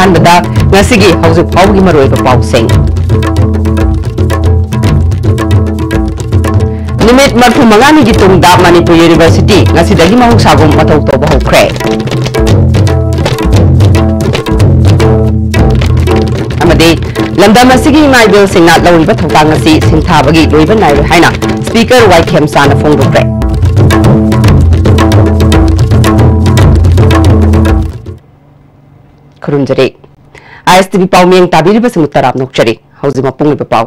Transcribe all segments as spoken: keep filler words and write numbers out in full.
ꯑꯍꯥꯟꯕꯗ ꯉꯁꯤꯒꯤ ꯍꯧꯖꯤꯛ ꯐꯥꯎꯕꯒꯤ ꯃꯔꯨꯑꯣꯏꯕ ꯄꯥꯎꯁꯤꯡ꯫ ꯅꯨꯃꯤꯠ ꯃꯔꯤꯐꯨ ꯃꯉꯥꯅꯤꯒꯤ ꯇꯨꯡꯗ ꯃꯅꯤꯄꯨꯔ ꯌꯨꯅꯤꯚꯔꯁꯤꯇꯤ ꯉꯁꯤꯗꯒꯤ ꯃꯍꯧꯁꯥꯒꯨꯝ ꯃꯊꯧ ꯇꯧꯕ ꯍꯧꯈ꯭ꯔꯦ꯫ ꯑꯃꯗꯤ ꯂꯝꯗꯝ ꯑꯁꯤꯒꯤ ꯏꯃꯥ ꯏꯕꯦꯜꯁꯤꯡꯅ ꯂꯧꯔꯤꯕ ꯊꯧꯗꯥꯡ ꯑꯁꯤ ꯁꯤꯡꯊꯥꯕꯒꯤ ꯂꯣꯏꯕ ꯅꯥꯏꯔꯣꯏ ꯍꯥꯏꯅ ꯁ꯭ꯄꯤꯀꯔ ꯋꯥꯏ ꯈꯦꯝꯆꯥꯟꯅ ꯐꯣꯡꯗꯣꯛꯈ꯭ꯔꯦ꯫ ꯈꯨꯔꯨꯝꯖꯔꯤ꯫ ꯑꯥꯏ ꯑꯦꯁ ꯇꯤ ꯚꯤ ꯄꯥꯎꯃꯤꯌꯦꯡ ꯇꯥꯕꯤꯔꯤꯕꯁꯤꯡꯕꯨ ꯇꯔꯥꯝꯅ ꯑꯣꯛꯆꯔꯤ꯫ ꯍꯧꯖꯤꯛ ꯃꯄꯨꯡ ꯑꯣꯏꯕ ꯄꯥꯎ꯫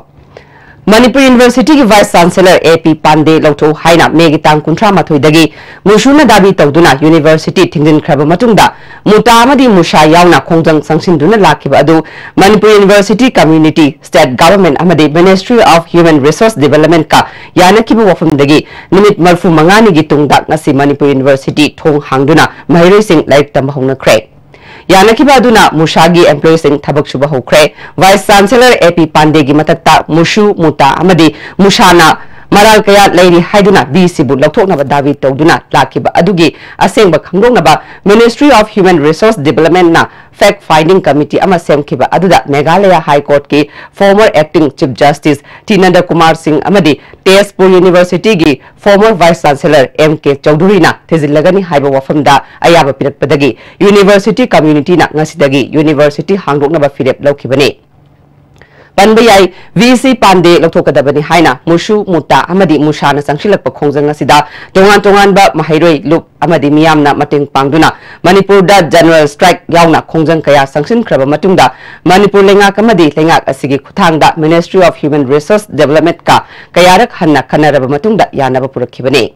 ꯃꯅꯤꯄꯨꯔ ꯌꯨꯅꯤꯚꯔꯁꯤꯇꯤꯒꯤ ꯚꯥꯏꯁ ꯆꯥꯟꯁꯦꯂꯔ ꯑꯦ ꯄꯤ ꯄꯥꯟꯗꯦ ꯂꯧꯊꯣꯛꯎ ꯍꯥꯏꯅ ꯃꯦꯒꯤ ꯇꯥꯡ ꯀꯨꯟꯊ꯭ꯔꯥ ꯃꯥꯊꯣꯏꯗꯒꯤ ꯃꯨꯁꯨꯅ ꯗꯥꯕꯤ ꯇꯧꯗꯨꯅ ꯌꯨꯅꯤꯚꯔꯁꯤꯇꯤ ꯊꯤꯡꯖꯤꯟꯈ꯭ꯔꯕ ꯃꯇꯨꯡꯗ ꯃꯨꯇꯥ ꯑꯃꯗꯤ ꯃꯨꯁꯥ ꯌꯥꯎꯅ ꯈꯣꯡꯖꯪ ꯆꯪꯁꯤꯟꯗꯨꯅ ꯂꯥꯛꯈꯤꯕ ꯑꯗꯨ Manipur university community, state government ꯑꯃꯗꯤ Ministry of Human Resource Developmentꯀ ꯌꯥꯅꯈꯤꯕ ꯋꯥꯐꯝꯗꯒꯤ ꯅꯨꯃꯤꯠ ꯃꯔꯤꯐꯨ ꯃꯉꯥꯅꯤꯒꯤ ꯇꯨꯡꯗ ꯉꯁꯤ ꯃꯅꯤꯄꯨꯔ ꯌꯨꯅꯤꯚꯔꯁꯤꯇꯤ ꯊꯣꯡ ꯍꯥꯡꯗꯨꯅ ꯃꯍꯩꯔꯣꯏꯁꯤꯡ ꯂꯥꯏꯔꯤꯛ ꯇꯝꯕ ꯍꯧꯅꯈ꯭ꯔꯦ꯫ ꯌꯥꯅꯈꯤꯕ ꯑꯗꯨꯅ ꯃꯨꯁꯥꯒꯤ ꯑꯦꯝꯄ꯭ꯂꯣꯌꯤꯁꯤꯡ ꯊꯕꯛ ꯁꯨꯕ ꯍꯧꯈ꯭ꯔꯦ꯫ ꯚꯥꯏꯁ ꯆꯥꯟꯁꯦꯂꯔ ꯑꯦ ꯄꯤ ꯄꯥꯟꯗꯦꯒꯤ ꯃꯊꯛꯇ ꯃꯨꯁꯨ, ꯃꯨꯇꯥ ꯑꯃꯗꯤ ꯃꯨꯁꯥꯅ ꯃꯔꯥꯜ ꯀꯌꯥ ꯂꯩꯔꯤ ꯍꯥꯏꯗꯨꯅ ꯚꯤ ꯁꯤꯕꯨ ꯂꯧꯊꯣꯛꯅꯕ ꯗꯥꯕꯤ ꯇꯧꯗꯨꯅ ꯂꯥꯛꯈꯤꯕ ꯑꯗꯨꯒꯤ ꯑꯁꯦꯡꯕ ꯈꯪꯗꯣꯛꯅꯕ Ministry of Human Resource Developmentꯅ fact finding committee ꯑꯃ ꯁꯦꯝꯈꯤꯕ ꯑꯗꯨꯗ ꯃꯦꯘꯥꯂꯌꯥ ꯍꯥꯏ ꯀꯣꯔꯠꯀꯤ former acting Chief Justice T Nanda Kumar Singh ꯑꯃꯗꯤ ꯇꯦꯖꯄꯨꯔ ꯌꯨꯅꯤꯚꯔꯁꯤꯇꯤꯒꯤ former vice chancellor M K ꯆꯧꯙꯨꯔꯤꯅ ꯊꯤꯖꯤꯜꯂꯒꯅꯤ ꯍꯥꯏꯕ ꯋꯥꯐꯝꯗ ꯑꯌꯥꯕ ꯄꯤꯔꯛꯄꯗꯒꯤ ꯌꯨꯅꯤꯚꯔꯁꯤꯇꯤ ꯀꯝꯃ꯭ꯌꯨꯅꯤꯇꯤꯅ ꯉꯁꯤꯗꯒꯤ ꯌꯨꯅꯤꯚꯔꯁꯤꯇꯤ ꯍꯥꯡꯗꯣꯛꯅꯕ ꯐꯤꯔꯦꯞ ꯂꯧꯈꯤꯕꯅꯤ꯫ ꯄꯟꯕ ꯌꯥꯏ, ꯚꯤ ꯁꯤ ꯄꯥꯟꯗꯦ ꯂꯧꯊꯣꯛꯀꯗꯕꯅꯤ ꯍꯥꯏꯅ ꯃꯨꯁꯨ, ꯃꯨꯇꯥ ꯑꯃꯗꯤ ꯃꯨꯁꯥꯅ ꯆꯪꯁꯤꯜꯂꯛꯄ ꯈꯣꯡꯖꯪ ꯑꯁꯤꯗ ꯇꯣꯉꯥꯟ ꯇꯣꯉꯥꯟꯕ ꯃꯍꯩꯔꯣꯏ, ꯂꯨꯞ ꯑꯃꯗꯤ ꯃꯤꯌꯥꯝꯅ ꯃꯇꯦꯡ ꯄꯥꯡꯗꯨꯅ ꯃꯅꯤꯄꯨꯔꯗ general strike ꯌꯥꯎꯅ ꯈꯣꯡꯖꯪ ꯀꯌꯥ ꯆꯪꯁꯤꯟꯈ꯭ꯔꯕ ꯃꯇꯨꯡꯗ ꯃꯅꯤꯄꯨꯔ ꯂꯩꯉꯥꯛ ꯑꯃꯗꯤ ꯂꯩꯉꯥꯛ ꯑꯁꯤꯒꯤ ꯈꯨꯠꯊꯥꯡꯗ Ministry of Human Resource Developmentꯀ ꯀꯌꯥꯔꯛ ꯍꯟꯅ ꯈꯟꯅꯔꯕ ꯃꯇꯨꯡꯗ ꯌꯥꯅꯕ ꯄꯨꯔꯛꯈꯤꯕꯅꯤ꯫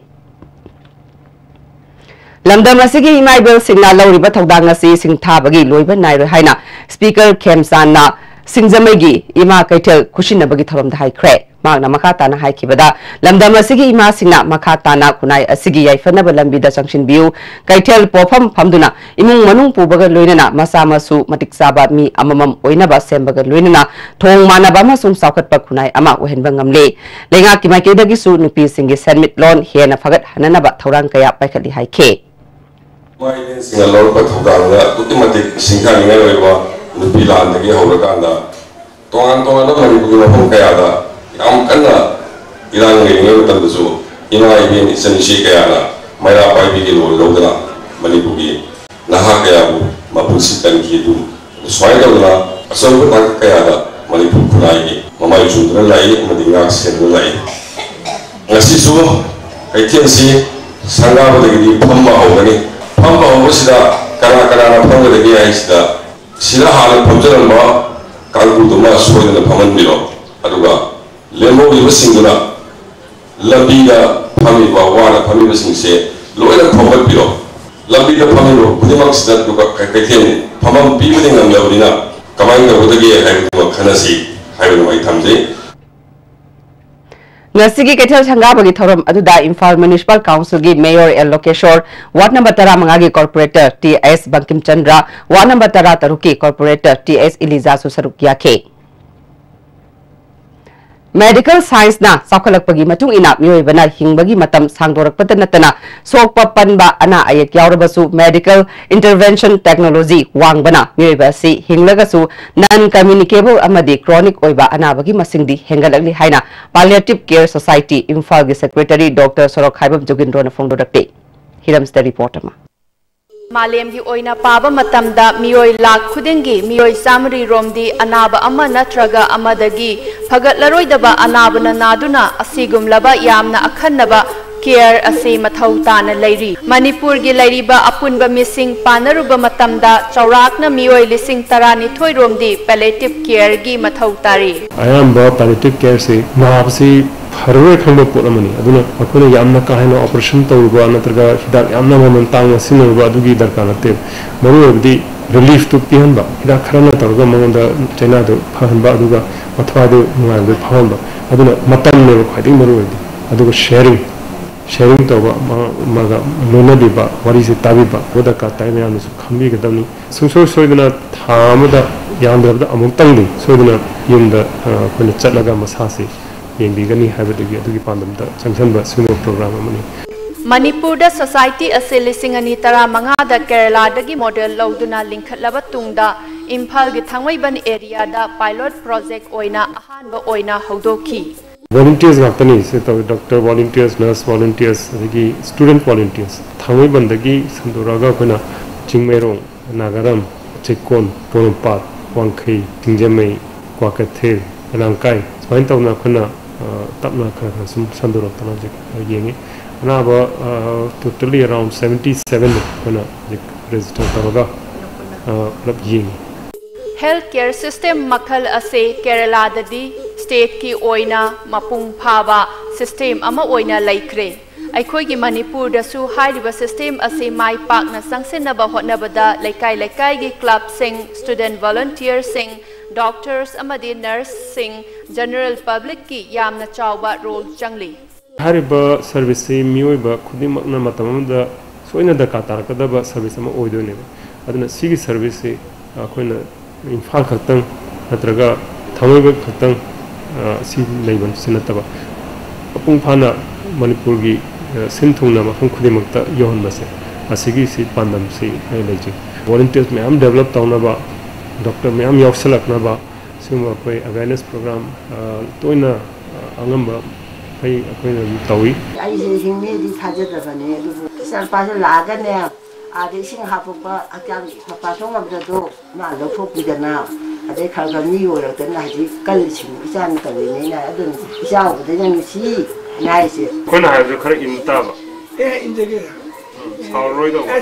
ꯂꯝꯗꯝ ꯑꯁꯤꯒꯤ ꯏꯃꯥ ꯏꯕꯦꯜꯁꯤꯡꯅ ꯂꯧꯔꯤꯕ ꯊꯧꯗꯥꯡ ꯑꯁꯤ ꯁꯤꯡꯊꯥꯕꯒꯤ ꯂꯣꯏꯕ ꯅꯥꯏꯔꯣꯏ ꯍꯥꯏꯅ ꯁ꯭ꯄꯤꯀꯔ ꯈꯦꯝꯆꯥꯟꯅ ꯁꯤꯡꯖꯃꯩꯒꯤ ꯏꯃꯥ ꯀꯩꯊꯦꯜ ꯈꯨꯠꯁꯤꯟꯅꯕꯒꯤ ꯊꯧꯔꯝꯗ ꯍꯥꯏꯈ꯭ꯔꯦ꯫ ꯃꯍꯥꯛꯅ ꯃꯈꯥ ꯇꯥꯅ ꯍꯥꯏꯈꯤꯕꯗ, ꯂꯝꯗꯝ ꯑꯁꯤꯒꯤ ꯏꯃꯥꯁꯤꯡꯅ ꯃꯈꯥ ꯇꯥꯅ ꯈꯨꯟꯅꯥꯏ ꯑꯁꯤꯒꯤ ꯌꯥꯏꯐꯅꯕ ꯂꯝꯕꯤꯗ ꯆꯪꯁꯤꯟꯕꯤꯌꯨ, ꯀꯩꯊꯦꯜ ꯄꯣꯠꯐꯝ ꯐꯝꯗꯨꯅ ꯏꯃꯨꯡ ꯃꯅꯨꯡ ꯄꯨꯕꯒ ꯂꯣꯏꯅꯅ ꯃꯆꯥ ꯃꯁꯨ ꯃꯇꯤꯛ ꯆꯥꯕ ꯃꯤ ꯑꯃꯃꯝ ꯑꯣꯏꯅꯕ ꯁꯦꯝꯕꯒ ꯂꯣꯏꯅꯅ ꯊꯣꯡ ꯃꯥꯟꯅꯕ ꯑꯃꯁꯨꯡ ꯆꯥꯎꯈꯠꯄ ꯈꯨꯟꯅꯥꯏ ꯑꯃ ꯑꯣꯏꯍꯟꯕ ꯉꯝꯂꯦ꯫ ꯂꯩꯉꯥꯛꯀꯤ ꯃꯥꯏꯀꯩꯗꯒꯤꯁꯨ ꯅꯨꯄꯤꯁꯤꯡꯒꯤ ꯁꯦꯟꯃꯤꯠꯂꯣꯟ ꯍꯦꯟꯅ ꯐꯒꯠꯍꯟꯅꯅꯕ ꯊꯧꯔꯥꯡ ꯀꯌꯥ ꯄꯥꯏꯈꯠꯂꯤ ꯍꯥꯏꯈꯤ꯫ ꯏꯃꯥ ꯏꯕꯦꯟꯁꯤꯡꯅ ꯂꯧꯔꯛꯄ ꯊꯧꯗꯥꯡꯗ ꯑꯗꯨꯛꯀꯤ ꯃꯇꯤꯛ ꯁꯤꯡꯊꯥꯅꯤꯡꯉꯥꯏ ꯑꯣꯏꯕ ꯅꯨꯄꯤ ꯂꯥꯟꯗꯒꯤ ꯍꯧꯔꯀꯥꯟꯗ ꯇꯣꯉꯥꯟ ꯇꯣꯉꯥꯟꯕ ꯃꯅꯤꯄꯨꯔꯒꯤ ꯃꯐꯝ ꯀꯌꯥꯗ ꯌꯥꯝ ꯀꯟꯅ ꯏꯔꯥꯡ ꯂꯩꯔꯤꯉꯩ ꯃꯇꯝꯗꯁꯨ ꯏꯃꯥ ꯏꯕꯦꯟ ꯏꯆꯟ ꯏꯆꯦ ꯀꯌꯥꯅ ꯃꯩꯔꯥ ꯄꯥꯏꯕꯤꯒꯤ ꯂꯣꯟ ꯂꯧꯗꯨꯅ ꯃꯅꯤꯄꯨꯔꯒꯤ ꯅꯍꯥ ꯀꯌꯥꯕꯨ ꯃꯄꯨꯟꯁꯤ ꯀꯟꯈꯤ꯫ ꯑꯗꯨ ꯁꯨꯃꯥꯏꯅ ꯇꯧꯗꯅ ꯑꯆꯧꯕ ꯊꯥꯛ ꯀꯌꯥꯗ ꯃꯅꯤꯄꯨꯔ ꯈꯨꯟꯅꯥꯏꯒꯤ ꯃꯃꯥꯏ ꯆꯨꯝꯗꯨꯅ ꯂꯥꯛꯏ ꯑꯃꯗꯤ ꯉꯥꯛ ꯁꯦꯟꯗꯨꯅ ꯂꯥꯛꯏ꯫ ꯉꯁꯤꯁꯨ ꯀꯩꯊꯦꯜꯁꯤ ꯁꯪꯒꯥꯕꯗꯒꯤꯗꯤ ꯐꯝꯕ ꯍꯧꯒꯅꯤ꯫ ꯐꯝꯕ ꯍꯧꯕꯁꯤꯗ ꯀꯅꯥ ꯀꯅꯥꯅ ꯐꯝꯒꯗꯒꯦ ꯍꯥꯏꯁꯤꯗ ꯁꯤꯗ ꯍꯥꯟꯅ ꯐꯝꯖꯔꯝꯕ ꯀꯥꯡꯕꯨꯗꯨꯃ ꯁꯣꯏꯗꯅ ꯐꯝꯍꯟꯕꯤꯔꯣ꯫ ꯑꯗꯨꯒ ꯂꯦꯝꯍꯧꯔꯤꯕꯁꯤꯡꯗꯨꯅ ꯂꯝꯕꯤꯗ ꯐꯝꯃꯤꯕ, ꯋꯥꯅ ꯐꯝꯃꯤꯕꯁꯤꯡꯁꯦ ꯂꯣꯏꯅ ꯈꯣꯝꯒꯠꯄꯤꯔꯣ꯫ ꯂꯝꯕꯤꯗ ꯐꯝꯃꯤꯕ ꯈꯨꯗꯤꯡꯃꯛꯁꯤꯗ ꯗꯨꯀꯥ-, ꯀꯩ-, ꯀꯩꯊꯦꯜ ꯐꯝꯐꯝ ꯄꯤꯕꯗꯤ ꯉꯝꯗꯕꯅꯤꯅ ꯀꯃꯥꯏꯅ ꯇꯧꯒꯗꯒꯦ ꯍꯥꯏꯕꯗꯨꯃ ꯈꯟꯅꯁꯤ ꯍꯥꯏꯕꯗꯨꯃ ꯑꯩ ꯊꯝꯖꯩ꯫ ꯉꯁꯤꯒꯤ ꯀꯩꯊꯦꯜ ꯁꯪꯒꯥꯕꯒꯤ ꯊꯧꯔꯝ ꯑꯗꯨꯗ ꯏꯝꯐꯥꯜ ꯃ꯭ꯌꯨꯅꯤꯁꯤꯄꯥꯜ ꯀꯥꯎꯟꯁꯤꯜꯒꯤ ꯃꯦꯌꯣꯔ ꯑꯦꯜ ꯂꯣꯀꯦꯁꯣꯔ, ꯋꯥꯔꯗ ꯅꯝꯕꯔ ꯇꯔꯥꯃꯉꯥꯒꯤ ꯀꯣꯔꯄꯣꯔꯦꯇꯔ ꯇꯤ ꯑꯦꯁ ꯕꯪꯀꯤꯝꯆꯟꯗ꯭ꯔ, ꯋꯥꯔꯗ ꯅꯝꯕꯔ ꯇꯔꯥꯇꯔꯨꯛꯀꯤ ꯀꯣꯔꯄꯣꯔꯦꯇꯔ ꯇꯤ ꯑꯦꯁ ꯏꯂꯤꯖꯥꯁꯨ ꯁꯔꯨꯛ ꯌꯥꯈꯤ꯫ ꯃꯦꯗꯤꯀꯦꯜ ꯁꯥꯏꯟꯁꯅ ꯆꯥꯎꯈꯠꯂꯛꯄꯒꯤ ꯃꯇꯨꯡ ꯏꯟꯅ ꯃꯤꯑꯣꯏꯕꯅ ꯍꯤꯡꯕꯒꯤ ꯃꯇꯝ ꯁꯥꯡꯗꯣꯔꯛꯄꯗ ꯅꯠꯇꯅ ꯁꯣꯛꯄ ꯄꯟꯕ ꯑꯅꯥ ꯑꯌꯦꯛ ꯌꯥꯎꯔꯕꯁꯨ medical intervention technology ꯋꯥꯡꯕꯅ ꯃꯤꯑꯣꯏꯕ ꯑꯁꯤ ꯍꯤꯡꯂꯒꯁꯨ non communicable ꯑꯃꯗꯤ chronic ꯑꯣꯏꯕ ꯑꯅꯥꯕꯒꯤ ꯃꯁꯤꯡꯗꯤ ꯍꯦꯟꯒꯠꯂꯛꯂꯤ ꯍꯥꯏꯅ Palliative Care Society ꯏꯝꯐꯥꯜꯒꯤ ꯁꯦꯀ꯭ꯔꯦꯇꯔꯤ ꯗꯣꯛꯇꯔ ꯁꯣꯔꯣꯛꯈꯥꯏꯕꯝ ꯖꯣꯒꯤꯟꯗ꯭ꯔꯣꯅ ꯐꯣꯡꯗꯣꯔꯛꯂꯤ꯫ ꯍꯤꯔꯝꯁꯤꯗ ꯔꯤꯄꯣꯔꯠ ꯑꯃ꯫ ꯃꯥꯂꯦꯝꯒꯤ ꯑꯣꯏꯅ ꯄꯥꯕ ꯃꯇꯝꯗ ꯃꯤꯑꯣꯏ ꯂꯥꯈ ꯈꯨꯗꯤꯡꯒꯤ ꯃꯤꯑꯣꯏ ꯆꯥꯃꯔꯤ ꯔꯣꯝꯗꯤ ꯑꯅꯥꯕ ꯑꯃ ꯅꯠꯇ꯭ꯔꯒ ꯑꯃꯗꯒꯤ ꯐꯒꯠꯂꯔꯣꯏꯗꯕ ꯑꯅꯥꯕꯅ ꯅꯥꯗꯨꯅ ꯑꯁꯤꯒꯨꯝꯂꯕ ꯌꯥꯝꯅ ꯑꯈꯟꯅꯕ ꯀꯦꯌꯔ ꯑꯁꯤ ꯃꯊꯧ ꯇꯥꯅ ꯂꯩꯔꯤ꯫ ꯃꯅꯤꯄꯨꯔꯒꯤ ꯂꯩꯔꯤꯕ ꯑꯄꯨꯟꯕ ꯃꯤꯁꯤꯡ ꯄꯥꯅꯔꯨꯕ ꯃꯇꯝꯗ ꯆꯥꯎꯔꯥꯛꯅ ꯃꯤꯑꯣꯏ ꯂꯤꯁꯤꯡ ꯇꯔꯥꯅꯤꯊꯣꯏ ꯔꯣꯝꯗꯤ palliative careꯒꯤ ꯃꯊꯧ ꯇꯥꯔꯤ꯫ ꯑꯌꯥꯝꯕ palliative careꯁꯤ ꯅꯥꯕꯁꯤ ꯐꯔꯔꯣꯏ ꯈꯪꯕ ꯄꯣꯠ ꯑꯃꯅꯤ꯫ ꯑꯗꯨꯅ ꯃꯈꯣꯏꯅ ꯌꯥꯝꯅ ꯀꯥ ꯍꯦꯟꯅ operation ꯇꯧꯔꯨꯕ ꯅꯠꯇ꯭ꯔꯒ ꯍꯤꯗꯥꯛ ꯌꯥꯝꯅ ꯃꯃꯜ ꯇꯥꯡꯅ ꯁꯤꯖꯤꯟꯅꯔꯨꯕ ꯑꯗꯨꯒꯤ ꯗꯔꯀꯥꯔ ꯅꯠꯇꯦ꯫ ꯃꯔꯨ ꯑꯣꯏꯕꯗꯤ reliefꯇꯨ ꯄꯤꯍꯟꯕ, ꯍꯤꯗꯥꯛ ꯈꯔꯅ ꯇꯧꯔꯒ ꯃꯉꯣꯟꯗ ꯆꯩꯅꯥꯗꯨ ꯐꯍꯟꯕ ꯑꯗꯨꯒ ꯃꯊ꯭ꯋꯥꯏꯗꯨ ꯅꯨꯡꯉꯥꯏꯕꯗꯨ ꯐꯥꯎꯍꯟꯕ꯫ ꯑꯗꯨꯅ ꯃꯇꯝꯅꯦꯕ ꯈ꯭ꯋꯥꯏꯗꯒꯤ ꯃꯔꯨ ꯑꯣꯏꯕꯗꯤ꯫ ꯑꯗꯨꯒ sharing, sharing ꯇꯧꯕ, ꯃꯥꯒ ꯂꯣꯏꯅꯕꯤꯕ, ꯋꯥꯔꯤꯁꯦ ꯇꯥꯕꯤꯕ ꯗꯔꯀꯥꯔ ꯇꯥꯏ꯫ ꯃꯌꯥꯝꯅꯁꯨ ꯈꯪꯕꯤꯒꯗꯕꯅꯤ꯫ ꯁꯨꯡꯁꯣꯏ ꯁꯣꯏꯗꯅ ꯊꯥ ꯑꯃꯗ ꯌꯥꯝꯗ꯭ꯔꯕꯗ ꯑꯃꯨꯛꯇꯪꯗꯤ ꯁꯣꯏꯗꯅ ꯌꯨꯝꯗ ꯑꯩꯈꯣꯏꯅ ꯆꯠꯂꯒ ꯃꯁꯥꯁꯤ ꯌꯦꯡꯕꯤꯒꯅꯤ ꯍꯥꯏꯕꯗꯨꯒꯤ ꯑꯗꯨꯒꯤ ꯄꯥꯟꯗꯝꯗ ꯆꯪꯁꯤꯟꯕ ꯁꯤꯒꯨꯝꯕ program ꯑꯃꯅꯤ꯫ ꯃꯅꯤꯄꯨꯔꯗ ꯁꯣꯁꯥꯏꯇꯤ ꯑꯁꯤ ꯂꯤꯁꯤꯡ ꯑꯅꯤ ꯇꯔꯥꯃꯉꯥꯗ ꯀꯦꯔꯂꯥꯗꯒꯤ ꯃꯣꯗꯦꯜ ꯂꯧꯗꯨꯅ ꯂꯤꯡꯈꯠꯂꯕ ꯇꯨꯡꯗ ꯏꯝꯐꯥꯜꯒꯤ ꯊꯥꯡꯃꯩꯕꯟ ꯑꯦꯔꯤꯌꯥꯗ ꯄꯥꯏꯂꯣꯠ ꯄ꯭ꯔꯣꯖꯦꯛ ꯑꯣꯏꯅ ꯑꯍꯥꯟꯕ ꯑꯣꯏꯅ ꯍꯧꯗꯣꯛꯈꯤ꯫ ꯚꯣꯂꯨꯟꯇꯤꯌꯔꯁ ꯉꯥꯛꯇꯅꯤ ꯁꯤ ꯇꯧꯔꯤ꯫ ꯗꯣꯛꯇꯔ ꯚꯣꯂꯨꯟꯇꯤꯌꯔꯁ, ꯅꯔꯁ ꯚꯣꯂꯨꯟꯇꯤꯌꯔꯁ, ꯑꯗꯒꯤ ꯁ꯭ꯇꯨꯗꯦꯟꯠ ꯚꯣꯂꯨꯟꯇꯤꯌꯔꯁ꯫ ꯊꯥꯡꯃꯩꯕꯟꯗꯒꯤ ꯁꯟꯗꯣꯔꯛꯑꯒ ꯑꯩꯈꯣꯏꯅ ꯆꯤꯡꯃꯩꯔꯣꯡ, ꯅꯥꯒꯥꯔꯝ, ꯆꯦꯛꯀꯣꯟ, ꯄꯣꯔꯣꯝꯄꯥꯠ, ꯋꯥꯡꯈꯩ, ꯁꯤꯡꯖꯃꯩ, ꯀ꯭ꯋꯥꯀꯩꯊꯦꯜ, ꯂꯥꯡꯀꯥꯏ, ꯁꯨꯃꯥꯏꯅ ꯇꯧꯗꯅ ꯑꯩꯈꯣꯏꯅ ꯇꯞꯅ ꯈꯔ ꯈꯔ ꯁꯨꯝ ꯁꯟꯗꯣꯔꯛꯇꯅ ꯍꯧꯖꯤꯛ ꯌꯦꯡꯉꯤ꯫ ꯑꯅꯥꯕ ꯇꯣꯇꯦꯜꯂꯤ ꯑꯔꯥꯎꯟ ꯁꯕꯦꯟꯇꯤ ꯁꯕꯦꯟ ꯑꯩꯈꯣꯏꯅ ꯍꯧꯖꯤꯛ ꯔꯦꯖꯤꯁꯇꯔ ꯇꯧꯔꯒ ꯄꯨꯂꯞ ꯌꯦꯡꯉꯤ꯫ ꯍꯦꯜꯊ ꯀꯦꯌꯔ ꯁꯤꯁꯇꯦꯝ ꯃꯈꯜ ꯑꯁꯤ ꯀꯦꯔꯂꯥꯗꯗꯤ ꯁ꯭ꯇꯦꯠꯀꯤ ꯑꯣꯏꯅ ꯃꯄꯨꯡ ꯐꯥꯕ ꯁꯤꯁꯇꯦꯝ ꯑꯃ ꯑꯣꯏꯅ ꯂꯩꯈ꯭ꯔꯦ꯫ ꯑꯩꯈꯣꯏꯒꯤ ꯃꯅꯤꯄꯨꯔꯗꯁꯨ ꯍꯥꯏꯔꯤꯕ ꯁꯤꯁꯇꯦꯝ ꯑꯁꯤ ꯃꯥꯏ ꯄꯥꯛꯅ ꯆꯪꯁꯤꯟꯅꯕ ꯍꯣꯠꯅꯕꯗ ꯂꯩꯀꯥꯏ ꯂꯩꯀꯥꯏꯒꯤ ꯀ꯭ꯂꯕꯁꯤꯡ, ꯁ꯭ꯇꯨꯗꯦꯟꯠ ꯚꯣꯂꯨꯟꯇꯤꯌꯔꯁꯤꯡ, ꯗꯣꯛꯇꯔꯁ ꯑꯃꯗꯤ ꯅꯔꯁꯁꯤꯡ, ꯖꯦꯅꯔꯦꯜ ꯄꯕ꯭ꯂꯤꯛꯀꯤ ꯌꯥꯝꯅ ꯆꯥꯎꯕ ꯔꯣꯜ ꯆꯪꯂꯤ꯫ ꯍꯥꯏꯔꯤꯕ ꯁꯔꯚꯤꯁꯁꯤ ꯃꯤꯑꯣꯏꯕ ꯈꯨꯗꯤꯡꯃꯛꯅ ꯃꯇꯝ ꯑꯃꯗ ꯁꯣꯏꯅ ꯗꯔꯀꯥꯔ ꯇꯥꯔꯛꯀꯗꯕ ꯁꯔꯚꯤꯁ ꯑꯃ ꯑꯣꯏꯗꯣꯏꯅꯦꯕ꯫ ꯑꯗꯨꯅ ꯁꯤꯒꯤ ꯁꯔꯚꯤꯁꯁꯤ ꯑꯩꯈꯣꯏꯅ ꯏꯝꯐꯥꯜ ꯈꯛꯇꯪ ꯅꯠꯇ꯭ꯔꯒ ꯊꯥꯡꯃꯩꯕꯟ ꯈꯛꯇꯪ ꯁꯤ ꯂꯩꯕꯁꯤ ꯅꯠꯇꯕ ꯃꯄꯨꯡ ꯐꯥꯅ ꯃꯅꯤꯄꯨꯔꯒꯤ ꯁꯤꯟ ꯊꯨꯡꯅ ꯃꯐꯝ ꯈꯨꯗꯤꯡꯃꯛꯇ ꯌꯧꯍꯟꯕꯁꯦ, ꯑꯁꯤꯒꯤꯁꯤ ꯄꯥꯟꯗꯝꯁꯤ ꯑꯩ ꯂꯩꯖꯩ꯫ ꯚꯣꯂꯨꯟꯇꯤꯌꯔꯁ ꯃꯌꯥꯝ ꯗꯦꯕꯂꯞ ꯇꯧꯅꯕ, ꯗꯣꯛꯇꯔ ꯃꯌꯥꯝ ꯌꯥꯎꯁꯜꯂꯛꯅꯕ ꯁꯤꯒꯨꯝꯕ ꯑꯩꯈꯣꯏ ꯑꯋꯦꯔꯅꯦꯁ ꯄ꯭ꯔꯣꯒ꯭ꯔꯥꯝ ꯇꯣꯏꯅ ꯑꯉꯝꯕ ꯃꯈꯩ ꯑꯩꯈꯣꯏꯅ ꯑꯗꯨꯝ ꯇꯧꯏ꯫ ꯑꯩꯁꯦ ꯍꯤꯡꯅꯤꯗꯤ ꯊꯥꯖꯗꯕꯅꯦ, ꯑꯗꯨꯕꯨ ꯏꯆꯥꯅꯨꯄꯥꯁꯨ ꯂꯥꯛꯑꯒꯅꯦ, ꯑꯥꯗ ꯏꯁꯤꯡ ꯍꯥꯞꯄꯛꯄ ꯍꯛꯆꯥꯡ ꯃꯄꯥ ꯊꯣꯛꯉꯝꯗꯗꯣ ꯃꯥ ꯂꯧꯊꯣꯛꯄꯤꯗꯅ, ꯑꯗꯩ ꯈꯔ ꯈꯔ ꯃꯤ ꯑꯣꯏꯔꯛꯇꯅ ꯍꯧꯖꯤꯛ ꯀꯜꯂꯤꯁꯤꯡ ꯏꯆꯥꯅ ꯇꯧꯔꯤꯅꯦꯅ꯫ ꯑꯗꯨꯅ ꯏꯆꯥ ꯎꯕꯗ ꯌꯥꯝ ꯅꯨꯡꯁꯤ ꯍꯥꯏꯁꯦ꯫ ꯑꯩꯈꯣꯏꯅ ꯍꯥꯏꯕꯗꯨ ꯈꯔ ꯏꯟ ꯇꯥꯕ꯫ ꯑꯦ, ꯏꯟꯖꯒꯦ꯫ ꯁꯥꯎꯔꯔꯣꯏꯗꯧꯕ꯫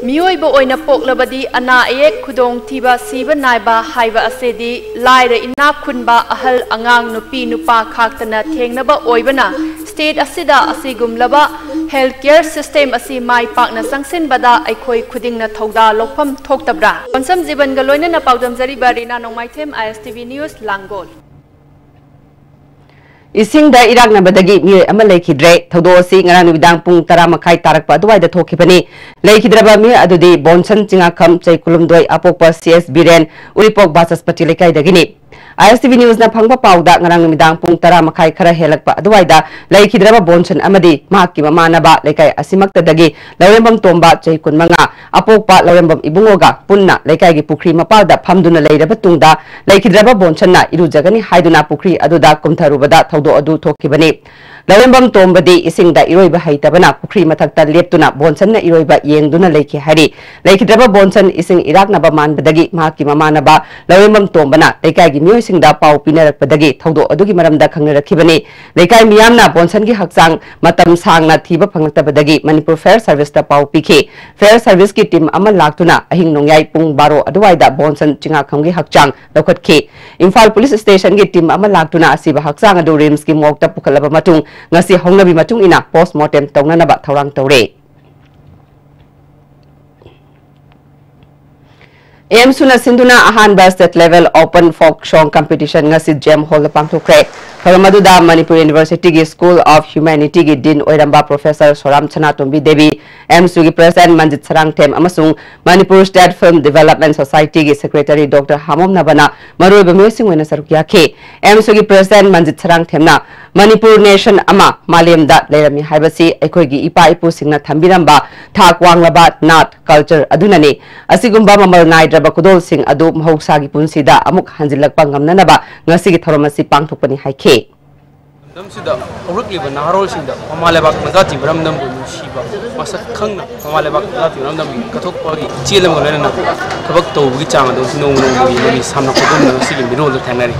ꯃꯤꯑꯣꯏꯕ ꯑꯣꯏꯅ ꯄꯣꯛꯂꯕꯗꯤ ꯑꯅꯥ ꯑꯌꯦꯛ, ꯈꯨꯗꯣꯡꯊꯤꯕ, ꯁꯤꯕ ꯅꯥꯏꯕ ꯍꯥꯏꯕ ꯑꯁꯤꯗꯤ ꯂꯥꯏꯔ ꯏꯅꯥꯛ ꯈꯨꯟꯕ, ꯑꯍꯜ ꯑꯉꯥꯡ, ꯅꯨꯄꯤ ꯅꯨꯄꯥ ꯈꯥꯛꯇꯅ ꯊꯦꯡꯅꯕ ꯑꯣꯏꯕꯅ, ꯁ꯭ꯇꯦꯠ ꯑꯁꯤꯗ ꯑꯁꯤꯒꯨꯝꯂꯕ ꯍꯦꯜꯊ ꯀꯦꯌꯔ ꯁꯤꯁꯇꯦꯝ ꯑꯁꯤ ꯃꯥꯏ ꯄꯥꯛꯅ ꯆꯪꯁꯤꯟꯕꯗ ꯑꯩꯈꯣꯏ ꯈꯨꯗꯤꯡꯅ ꯊꯧꯗꯥ ꯂꯧꯐꯝ ꯊꯣꯛꯇꯕ꯭ꯔꯥ? ꯄꯣꯟꯁꯝ ꯖꯤꯕꯟꯒ ꯂꯣꯏꯅꯅ ꯄꯥꯎꯗꯝꯖꯔꯤꯕ ꯔꯤꯅꯥ ꯅꯣꯡꯃꯥꯏꯊꯦꯝ, ISTV News, ꯂꯥꯡꯒꯣꯜ꯫ ꯏꯁꯤꯡꯗ ꯏꯔꯥꯛꯅꯕꯗꯒꯤ ꯃꯤꯑꯣꯏ ꯑꯃ ꯂꯩꯈꯤꯗ꯭ꯔꯦ꯫ ꯊꯧꯗꯣꯛ ꯑꯁꯤ ꯉꯔꯥꯡ ꯅꯨꯃꯤꯗꯥꯡ ꯄꯨꯡ ꯇꯔꯥ ꯃꯈꯥꯏ ꯇꯥꯔꯛꯄ ꯑꯗꯨꯋꯥꯏꯗ ꯊꯣꯛꯈꯤꯕꯅꯤ꯫ ꯂꯩꯈꯤꯗ꯭ꯔꯕ ꯃꯤꯑꯣꯏ ꯑꯗꯨꯗꯤ ꯕꯣꯟꯁꯟ ꯆꯤꯡꯉꯥꯈꯝ, ꯆꯩ ꯀꯨꯂꯨꯝꯗꯣꯏ, ꯑꯄꯣꯛꯄ ꯁꯤ ꯑꯦꯁ ꯕꯤꯔꯦꯟ, ꯎꯔꯤꯄꯣꯛ ꯕꯥꯆꯁꯄꯇꯤ ꯂꯩꯀꯥꯏꯗꯒꯤꯅꯤ꯫ ISTV Newsꯅ ꯐꯪꯕ ꯄꯥꯎꯗ ꯉꯔꯥꯡ ꯅꯨꯃꯤꯗꯥꯡ ꯄꯨꯡ ꯇꯔꯥ ꯃꯈꯥꯏ ꯈꯔ ꯍꯦꯜꯂꯛꯄ ꯑꯗꯨꯋꯥꯏꯗ ꯂꯩꯈꯤꯗ꯭ꯔꯕ ꯕꯣꯟꯁꯟ ꯑꯃꯗꯤ ꯃꯍꯥꯛꯀꯤ ꯃꯃꯥꯟꯅꯕ ꯂꯩꯀꯥꯏ ꯑꯁꯤꯃꯛꯇꯗꯒꯤ ꯂꯧꯔꯦꯝꯕꯝ ꯇꯣꯝꯕ, ꯆꯍꯤ ꯀꯨꯟꯃꯉꯥ, ꯑꯄꯣꯛꯄ ꯂꯧꯔꯦꯝꯕꯝ ꯏꯕꯨꯡꯉꯣꯒ ꯄꯨꯟꯅ ꯂꯩꯀꯥꯏꯒꯤ ꯄꯨꯈ꯭ꯔꯤ ꯃꯄꯥꯜꯗ ꯐꯝꯗꯨꯅ ꯂꯩꯔꯕ ꯇꯨꯡꯗ ꯂꯩꯈꯤꯗ꯭ꯔꯕ ꯕꯣꯟꯁꯟꯅ ꯏꯔꯨꯖꯒꯅꯤ ꯍꯥꯏꯗꯨꯅ ꯄꯨꯈ꯭ꯔꯤ ꯑꯗꯨꯗ ꯀꯨꯝꯊꯔꯨꯕꯗ ꯊꯧꯗꯣꯛ ꯑꯗꯨ ꯊꯣꯛꯈꯤꯕꯅꯤ꯫ ꯂꯧꯔꯦꯝꯕꯝ ꯇꯣꯝꯕꯗꯤ ꯏꯁꯤꯡꯗ ꯏꯔꯣꯏꯕ ꯍꯩꯇꯕꯅ ꯄꯨꯈ꯭ꯔꯤ ꯃꯊꯛꯇ ꯂꯦꯞꯇꯨꯅ ꯕꯣꯟꯁꯟꯅ ꯏꯔꯣꯏꯕ ꯌꯦꯡꯗꯨꯅ ꯂꯩꯈꯤ ꯍꯥꯏꯔꯤ꯫ ꯂꯩꯈꯤꯗ꯭ꯔꯕ ꯕꯣꯟꯁꯟ ꯏꯁꯤꯡ ꯏꯔꯥꯛꯅꯕ ꯃꯥꯟꯕꯗꯒꯤ ꯃꯍꯥꯛꯀꯤ ꯃꯃꯥꯟꯅꯕ ꯂꯧꯔꯦꯝꯕꯝ ꯇꯣꯝꯕꯅ ꯂꯩꯀꯥꯏꯒꯤ ꯃꯤꯑꯣꯏꯁꯤꯡꯗ ꯄꯥꯎ ꯄꯤꯅꯔꯛꯄꯗꯒꯤ ꯊꯧꯗꯣꯛ ꯑꯗꯨꯒꯤ ꯃꯔꯝꯗ ꯈꯪꯅꯔꯛꯈꯤꯕꯅꯤ꯫ ꯂꯩꯀꯥꯏ ꯃꯤꯌꯥꯝꯅ ꯕꯣꯟꯁꯟꯒꯤ ꯍꯛꯆꯥꯡ ꯃꯇꯝ ꯁꯥꯡꯅ ꯊꯤꯕ ꯐꯪꯂꯛꯇꯕꯗꯒꯤ ꯃꯅꯤꯄꯨꯔ Fire Serviceꯇ ꯄꯥꯎ ꯄꯤꯈꯤ꯫ Fire Serviceꯀꯤ team ꯑꯃ ꯂꯥꯛꯇꯨꯅ ꯑꯍꯤꯡ ꯅꯣꯡꯌꯥꯏ ꯄꯨꯡ ꯕꯥꯔꯣ ꯑꯗꯨꯋꯥꯏꯗ ꯕꯣꯟꯁꯟ ꯆꯤꯡꯉꯥꯈꯝꯒꯤ ꯍꯛꯆꯥꯡ ꯂꯧꯈꯠꯈꯤ꯫ ꯏꯝꯐꯥꯜ Police Stationꯒꯤ team ꯑꯃ ꯂꯥꯛꯇꯨꯅ ꯑꯁꯤꯕ ꯍꯛꯆꯥꯡ ꯑꯗꯨ RIMSꯀꯤ morgueꯇ ꯄꯨꯈꯠꯂꯕ ꯃꯇꯨꯡ ꯉꯁꯤ ꯍꯧꯅꯕꯤ ꯃꯇꯨꯡ ꯏꯟꯅ postmortem ꯇꯧꯅꯅꯕ ꯊꯧꯔꯥꯡ ꯇꯧꯔꯦ꯫ AMSUꯅ ꯁꯤꯟꯗꯨꯅ ꯑꯍꯥꯟꯕ state level open folk song competition ꯉꯁꯤ GEM Hallꯗ ꯄꯥꯡꯊꯣꯛꯈ꯭ꯔꯦ꯫ ꯊꯧꯔꯝ ꯑꯗꯨꯗ ꯃꯅꯤꯄꯨꯔ Universityꯒꯤ School of Humanityꯒꯤ Dean ꯑꯣꯏꯔꯝꯕ Professor ꯁꯣꯔꯥꯝ ꯁꯅꯥꯇꯣꯝꯕꯤ ꯗꯦꯕꯤ, AMSUꯒꯤ President ꯃꯟꯖꯤꯠ ꯁꯔꯥꯡꯊꯦꯝ ꯑꯃꯁꯨꯡ Manipur State Film Development Societyꯒꯤ Secretary Doctor ꯍꯥꯃꯣꯝ ꯅꯕꯅ ꯃꯔꯨꯑꯣꯏꯕ ꯃꯤꯑꯣꯏꯁꯤꯡ ꯑꯣꯏꯅ ꯁꯔꯨꯛ ꯌꯥꯈꯤ꯫ AMSUꯒꯤ President ꯃꯟꯖꯤꯠ ꯁꯔꯥꯡꯊꯦꯝꯅ ꯃꯅꯤꯄꯨꯔ nation ꯑꯃ ꯃꯥꯂꯦꯝꯗ ꯂꯩꯔꯝꯃꯤ ꯍꯥꯏꯕꯁꯤ ꯑꯩꯈꯣꯏꯒꯤ ꯏꯄꯥ ꯏꯄꯨꯁꯤꯡꯅ ꯊꯝꯕꯤꯔꯝꯕ ꯊꯥꯛ ꯋꯥꯡꯂꯕ ꯅꯥꯠ, culture ꯑꯗꯨꯅꯅꯤ꯫ ꯑꯁꯤꯒꯨꯝꯕ ꯃꯃꯜ ꯅꯥꯏꯗ꯭ꯔꯕ ꯈꯨꯗꯣꯜꯁꯤꯡ ꯑꯗꯨ ꯃꯍꯧꯁꯥꯒꯤ ꯄꯨꯟꯁꯤꯗ ꯑꯃꯨꯛ ꯍꯟꯖꯤꯜꯂꯛꯄ ꯉꯝꯅꯅꯕ ꯉꯁꯤꯒꯤ ꯊꯧꯔꯝ ꯑꯁꯤ ꯄꯥꯡꯊꯣꯛꯄꯅꯤ ꯍꯥꯏꯈꯤ꯫ ꯂꯝꯗꯝꯁꯤꯗ ꯍꯧꯔꯛꯂꯤꯕ ꯅꯍꯥꯔꯣꯜꯁꯤꯡꯗ ꯃꯃꯥ ꯂꯩꯕꯥꯛ ꯃꯆꯥ ꯊꯤꯕ ꯏꯔꯝꯗꯝꯕꯨ ꯅꯨꯡꯁꯤꯕ, ꯃꯁꯛ ꯈꯪꯅ ꯃꯃꯥ ꯂꯩꯕꯥꯛ ꯃꯆꯥ ꯊꯤꯕ ꯏꯔꯝꯗꯝꯒꯤ ꯀꯠꯊꯣꯛꯄꯒꯤ ꯏꯆꯦꯜ ꯑꯃꯒ ꯂꯣꯏꯅꯅ ꯊꯕꯛ ꯇꯧꯕꯒꯤ ꯆꯥꯡ ꯑꯗꯨ ꯅꯣꯡꯃ ꯅꯣꯡꯃꯒꯤ ꯃꯃꯤ ꯁꯥꯝꯅ ꯈꯣꯠꯇꯣꯛꯅ ꯉꯁꯤꯒꯤ ꯃꯤꯔꯣꯜꯗ ꯊꯦꯡꯅꯔꯤ꯫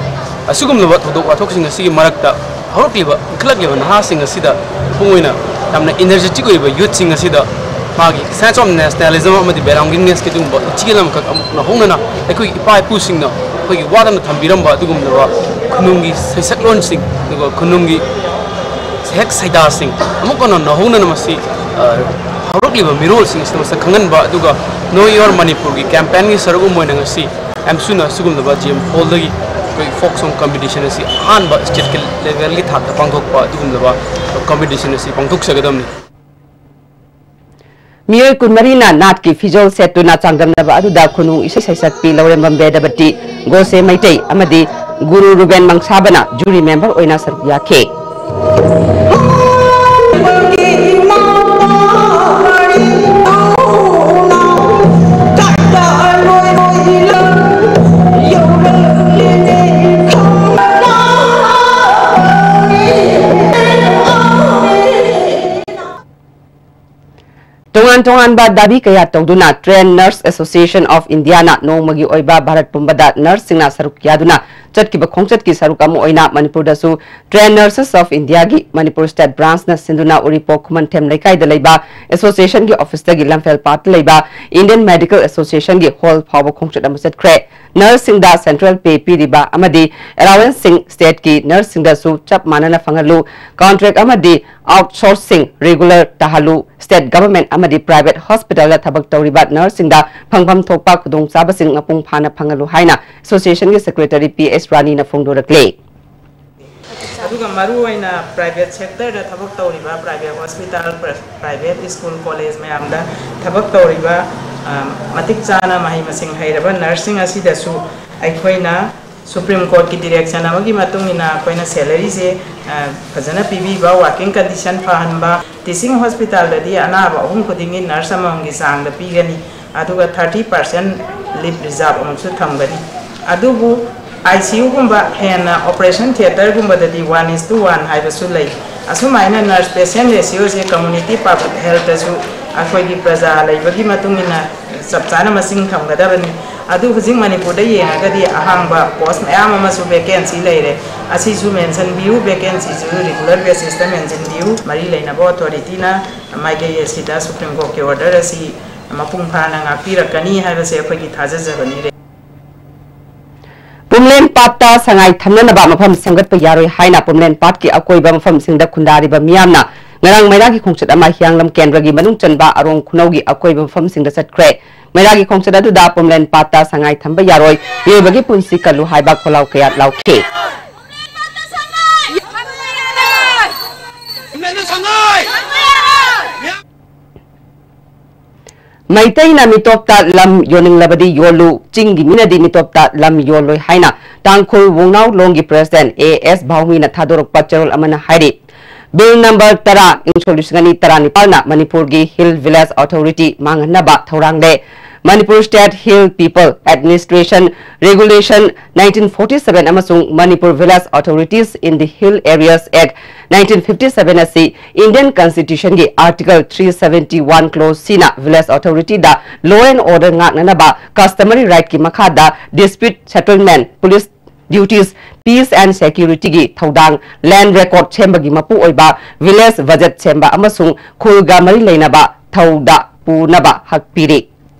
ꯑꯁꯤꯒꯨꯝꯂꯕ ꯊꯧꯗꯣꯛ ꯋꯥꯊꯣꯛꯁꯤꯡ ꯑꯁꯤꯒꯤ ꯃꯔꯛꯇ ꯍꯧꯔꯛꯂꯤꯕ, ꯏꯟꯈꯠꯂꯛꯂꯤꯕ ꯅꯍꯥꯁꯤꯡ ꯑꯁꯤꯗ ꯃꯄꯨꯡ ꯑꯣꯏꯅ ꯌꯥꯝꯅ energetic ꯑꯣꯏꯕ youthꯁꯤꯡ ꯑꯁꯤꯗ ꯃꯥꯒꯤ sense of nationalism ꯑꯃꯗꯤ belongingnessꯀꯤ ꯑꯗꯨꯒꯨꯝꯕ ꯏꯆꯦꯜ ꯑꯃꯈꯛ ꯑꯃꯨꯛ ꯅꯧꯍꯧꯅꯅ ꯑꯩꯈꯣꯏꯒꯤ ꯏꯄꯥ ꯏꯄꯨꯁꯤꯡꯅ ꯑꯩꯈꯣꯏꯒꯤ ꯋꯥꯠꯇꯅ ꯊꯝꯕꯤꯔꯝꯕ ꯑꯗꯨꯒꯨꯝꯂꯕ ꯈꯨꯅꯨꯡꯒꯤ ꯁꯩꯁꯛꯂꯣꯟꯁꯤꯡ, ꯑꯗꯨꯒ ꯈꯨꯅꯨꯡꯒꯤ ꯁꯩꯍꯦꯛ ꯁꯩꯗꯥꯁꯤꯡ ꯑꯃꯨꯛ ꯍꯟꯅ ꯅꯧꯍꯧꯅꯅ ꯃꯁꯤ, ꯑ, ꯍꯧꯔꯛꯂꯤꯕ ꯃꯤꯔꯣꯜꯁꯤꯡ ꯑꯁꯤꯗ ꯃꯁꯛ ꯈꯪꯍꯟꯕ, ꯑꯗꯨꯒ Know Your Manipurꯒꯤ campaignꯒꯤ ꯁꯔꯨꯛ ꯑꯃ ꯑꯣꯏꯅ ꯉꯁꯤ AMSUꯅ ꯑꯁꯤꯒꯨꯝꯂꯕ GEM Hallꯗꯒꯤ ꯑꯩꯈꯣꯏ folk song competition ꯑꯁꯤ ꯑꯍꯥꯟꯕ stateꯀꯤ levelꯒꯤ ꯊꯥꯛꯇ ꯄꯥꯡꯊꯣꯛꯄ ꯑꯗꯨꯒꯨꯝꯂꯕ competition ꯑꯁꯤ ꯄꯥꯡꯊꯣꯛꯆꯒꯗꯕꯅꯤ꯫ ꯃꯤꯑꯣꯏ ꯀꯨꯟꯃꯔꯤꯅ ꯅꯥꯠꯀꯤ ꯐꯤꯖꯣꯜ ꯁꯦꯠꯇꯨꯅ ꯆꯥꯡꯗꯝꯅꯕ ꯑꯗꯨꯗ ꯈꯨꯅꯨ ꯏꯁꯩ ꯁꯩꯁꯛꯄꯤ ꯂꯧꯔꯦꯝꯕꯝ ꯕꯦꯗꯕꯇꯤ ꯒꯣꯁꯦ ꯃꯩꯇꯩ ꯑꯃꯗꯤ ꯒꯨꯔꯨ ꯔꯨꯕꯦꯟ ꯃꯪꯁꯥꯕꯅ ꯖꯨꯔꯤ ꯃꯦꯝꯕꯔ ꯑꯣꯏꯅ ꯁꯔꯨꯛ ꯌꯥꯈꯤ꯫ ꯇꯣꯉꯥꯟ ꯇꯣꯉꯥꯟꯕ ꯗꯥꯕꯤ ꯀꯌꯥ ꯇꯧꯗꯨꯅ Trained Nurse Association of Indiaꯅ ꯅꯣꯡꯃꯒꯤ ꯑꯣꯏꯕ ꯚꯥꯔꯠ ꯄꯨꯝꯕꯗ ꯅꯔꯁꯁꯤꯡꯅ ꯁꯔꯨꯛ ꯌꯥꯗꯨꯅ ꯆꯠꯈꯤꯕ ꯈꯣꯡꯆꯠꯀꯤ ꯁꯔꯨꯛ ꯑꯃ ꯑꯣꯏꯅ ꯃꯅꯤꯄꯨꯔꯗꯁꯨ Trained Nurses of Indiaꯒꯤ Manipur State Branchꯅ ꯁꯤꯟꯗꯨꯅ ꯎꯔꯤꯄꯣꯛ ꯈꯨꯃꯟꯊꯦꯝ ꯂꯩꯀꯥꯏꯗ ꯂꯩꯕ associationꯒꯤ officeꯇꯒꯤ ꯂꯝꯐꯦꯜ ꯄꯥꯠꯇ ꯂꯩꯕ Indian Medical Associationꯒꯤ hall ꯐꯥꯎꯕ ꯈꯣꯡꯆꯠ ꯑꯃ ꯆꯠꯈ꯭ꯔꯦ꯫ Nurseꯁꯤꯡꯗ central pay ꯄꯤꯔꯤꯕ ꯑꯃꯗꯤ allowanceꯁꯤꯡ stateꯀꯤ nurseꯁꯤꯡꯗꯁꯨ ꯆꯞ ꯃꯥꯟꯅꯅ ꯐꯪꯍꯜꯂꯨ, contract ꯑꯃꯗꯤ outsourcingꯁꯤꯡ regular ꯇꯥꯍꯜꯂꯨ, state government ꯑꯃꯗꯤ private hospitalꯗ ꯊꯕꯛ ꯇꯧꯔꯤꯕ nurseꯁꯤꯡꯗ ꯐꯪꯐꯝ ꯊꯣꯛꯄ ꯈꯨꯗꯣꯡꯆꯥꯕꯁꯤꯡ ꯃꯄꯨꯡ ꯐꯥꯅ ꯐꯪꯍꯜꯂꯨ ꯍꯥꯏꯅ associationꯒꯤ secretary ꯄꯤ ꯑꯦꯁ ꯔꯥꯅꯤꯅ ꯐꯣꯡꯗꯣꯔꯛꯂꯤ꯫ ꯑꯗꯨꯒ ꯃꯔꯨꯑꯣꯏꯅ private sectorꯗ ꯊꯕꯛ ꯇꯧꯔꯤꯕ private hospital, private school, college ꯃꯌꯥꯝꯗ ꯊꯕꯛ ꯇꯧꯔꯤꯕ, ꯑ, ꯃꯇꯤꯛ ꯆꯥꯅ ꯃꯍꯩ ꯃꯁꯤꯡ ꯍꯩꯔꯕ nurseꯁꯤꯡ ꯑꯁꯤꯗꯁꯨ ꯑꯩꯈꯣꯏꯅ Supreme Courtꯀꯤ direction ꯑꯃꯒꯤ ꯃꯇꯨꯡ ꯏꯟꯅ ꯑꯩꯈꯣꯏꯅ salaryꯁꯦ, ꯑ, ꯐꯖꯅ ꯄꯤꯕꯤꯕ, working condition ꯐꯍꯟꯕ, teaching hospitalꯗꯗꯤ ꯑꯅꯥꯕ ꯑꯍꯨꯝ ꯈꯨꯗꯤꯡꯒꯤ nurse ꯑꯃꯃꯝꯒꯤ ꯆꯥꯡꯗ ꯄꯤꯒꯅꯤ, ꯑꯗꯨꯒ thirty percent leave reserve ꯑꯃꯁꯨ ꯊꯝꯒꯅꯤ꯫ ꯑꯗꯨꯕꯨ I C Uꯒꯨꯝꯕ ꯍꯦꯟꯅ operation theatreꯒꯨꯝꯕꯗꯗꯤ one is to one ꯍꯥꯏꯕꯁꯨ ꯂꯩ꯫ ꯑꯁꯨꯃꯥꯏꯅ nurse patient ratioꯁꯦ community public healthꯇꯁꯨ ꯑꯩꯈꯣꯏꯒꯤ ꯄ꯭ꯔꯖꯥ ꯂꯩꯕꯒꯤ ꯃꯇꯨꯡ ꯏꯟꯅ ꯆꯞ ꯆꯥꯅ ꯃꯁꯤꯡ ꯊꯝꯒꯗꯕꯅꯤ꯫ ꯑꯗꯨ ꯍꯧꯖꯤꯛ ꯃꯅꯤꯄꯨꯔꯗ ꯌꯦꯡꯉꯒꯗꯤ ꯑꯍꯥꯡꯕ post ꯃꯌꯥꯝ ꯑꯃꯁꯨ vacancy ꯂꯩꯔꯦ꯫ ꯑꯁꯤꯁꯨ ꯃꯦꯟꯁꯤꯟꯕꯤꯌꯨ, vacancyꯁꯨ regular basisꯇ ꯃꯦꯟꯁꯤꯟꯕꯤꯌꯨ꯫ ꯃꯔꯤ ꯂꯩꯅꯕ authorityꯅ ꯃꯥꯏꯀꯩ ꯑꯁꯤꯗ Supreme Courtꯀꯤ order ꯑꯁꯤ ꯃꯄꯨꯡ ꯐꯥꯅ ꯉꯥꯛꯄꯤꯔꯛꯀꯅꯤ ꯍꯥꯏꯕꯁꯦ ꯑꯩꯈꯣꯏꯒꯤ ꯊꯥꯖꯖꯕꯅꯤ꯫ ꯄꯨꯝꯂꯦꯟ ꯄꯥꯠꯇ ꯁꯉꯥꯏ ꯊꯝꯅꯅꯕ ꯃꯐꯝ ꯁꯦꯝꯒꯠꯄ ꯌꯥꯔꯣꯏ ꯍꯥꯏꯅ ꯄꯨꯝꯂꯦꯟ ꯄꯥꯠꯀꯤ ꯑꯀꯣꯏꯕ ꯃꯐꯝꯁꯤꯡꯗ ꯈꯨꯟꯗꯥꯔꯤꯕ ꯃꯤꯌꯥꯝꯅ ꯉꯔꯥꯡ ꯃꯩꯔꯥꯒꯤ ꯈꯣꯡꯆꯠ ꯑꯃ ꯍꯤꯌꯥꯡꯂꯝ ꯀꯦꯟꯗ꯭ꯔꯒꯤ ꯃꯅꯨꯡ ꯆꯟꯕ ꯑꯔꯣꯡ ꯈꯨꯅꯧꯒꯤ ꯑꯀꯣꯏꯕ ꯃꯐꯝꯁꯤꯡꯗ ꯆꯠꯈ꯭ꯔꯦ꯫ ꯃꯩꯔꯥꯒꯤ ꯈꯣꯡꯆꯠ ꯑꯗꯨꯗ ꯄꯨꯝꯂꯦꯟ ꯄꯥꯠꯇ ꯁꯉꯥꯏ ꯊꯝꯕ ꯌꯥꯔꯣꯏ, ꯃꯤꯑꯣꯏꯕꯒꯤ ꯄꯨꯟꯁꯤ ꯀꯜꯂꯨ ꯍꯥꯏꯕ ꯈꯣꯜꯂꯥꯎ ꯀꯌꯥ ꯂꯥꯎꯈꯤ꯫ ꯃꯩꯇꯩꯅ ꯃꯤꯇꯣꯞꯇ ꯂꯝ ꯌꯣꯟꯅꯤꯡꯂꯕꯗꯤ ꯌꯣꯜꯂꯨ, ꯆꯤꯡꯒꯤ ꯃꯤꯅꯗꯤ ꯃꯤꯇꯣꯞꯇ ꯂꯝ ꯌꯣꯜꯂꯣꯏ ꯍꯥꯏꯅ ꯇꯥꯡꯈꯨꯜ ꯋꯨꯡꯅꯥꯎ ꯂꯣꯡꯒꯤ president ꯑꯦ ꯑꯦꯁ ꯚꯥꯎꯃꯤꯅ ꯊꯥꯗꯣꯔꯛꯄ ꯆꯦꯔꯣꯜ ꯑꯃꯅ ꯍꯥꯏꯔꯤ꯫ Bill number ꯇꯔꯥ, ꯏꯪ ꯁꯣꯛ ꯂꯤꯁꯤꯡ ꯑꯅꯤ ꯇꯔꯥꯅꯤꯄꯥꯜꯅ ꯃꯅꯤꯄꯨꯔꯒꯤ Hill Village Authority ꯃꯥꯡꯍꯟꯅꯕ ꯊꯧꯔꯥꯡ ꯂꯩ꯫ Manipur State Hill People Administration Regulation nineteen forty seven ꯑꯃꯁꯨꯡ Manipur Village Authorities in the Hill Areas Act nineteen fifty seven ꯑꯁꯤ Indian Constitutionꯒꯤ Article three seventy one clause Cꯅ Village Authorityꯗ law and order ꯉꯥꯛꯅꯅꯕ customary rightꯀꯤ ꯃꯈꯥꯗ dispute settlement, police duties, peace and securityꯒꯤ ꯊꯧꯗꯥꯡ, land record ꯁꯦꯝꯕꯒꯤ ꯃꯄꯨ ꯑꯣꯏꯕ, village budget ꯁꯦꯝꯕ ꯑꯃꯁꯨꯡ ꯈꯨꯜꯒ ꯃꯔꯤ ꯂꯩꯅꯕ ꯊꯧꯗ ꯄꯨꯅꯕ ꯍꯛ ꯄꯤꯔꯤ꯫